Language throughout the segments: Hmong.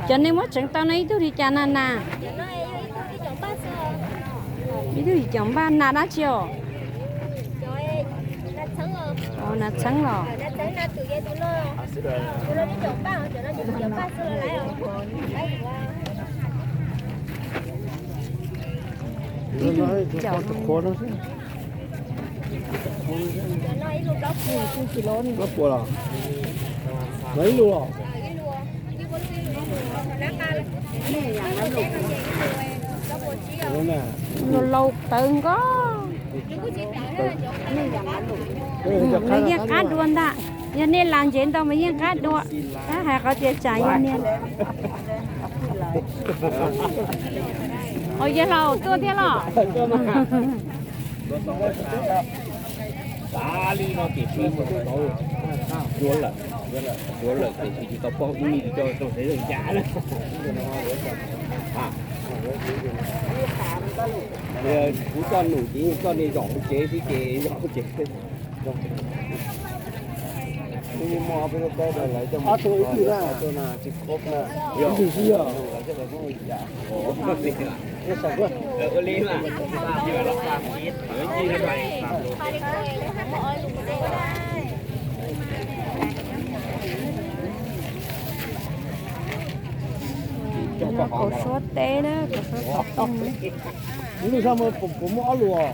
Cov nej muab tseev tau no ib tug li cas na nas? Ib tug li cas npaj, nas dab tsi os? Nas txheeb los? Ib tug caum. Plaub puas los? Los ib lus los? Laus laus tawv nkoj. Nws yeej qab dua ntag. Yog nej las ntsev ntau mas yeej qab dua. Tab hais qhov tias tsam yog niag, yawg laus tuaj thiab los? Xav li no ces peb mus tau, tuav lawm, tuav lawm ces tsis tau paub ib li, tsis tau rau sev zoo cas na. Kuv coj num ces coj nej zaum hauv tsev xwb ces zaum hauv tsev. Ob tug ib tug na, ib tug xwb yog. Kaum suab teb na, kaum suab xov tooj na. Ib lus sab muaj, puas muaj ob lus os?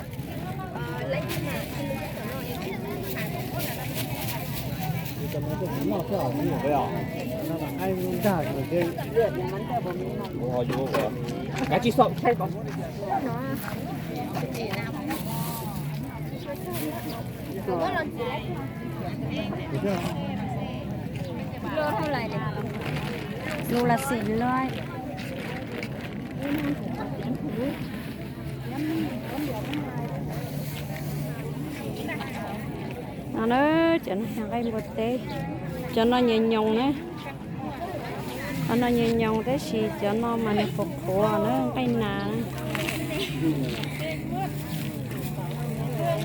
Lus las xim loj. No na, cov no yog nqaij npua teb, cov no nyoos nyoos na. Cov no nyoos nyoos tab sis cov no mas nws qhuav qhuav na, nqaij nas.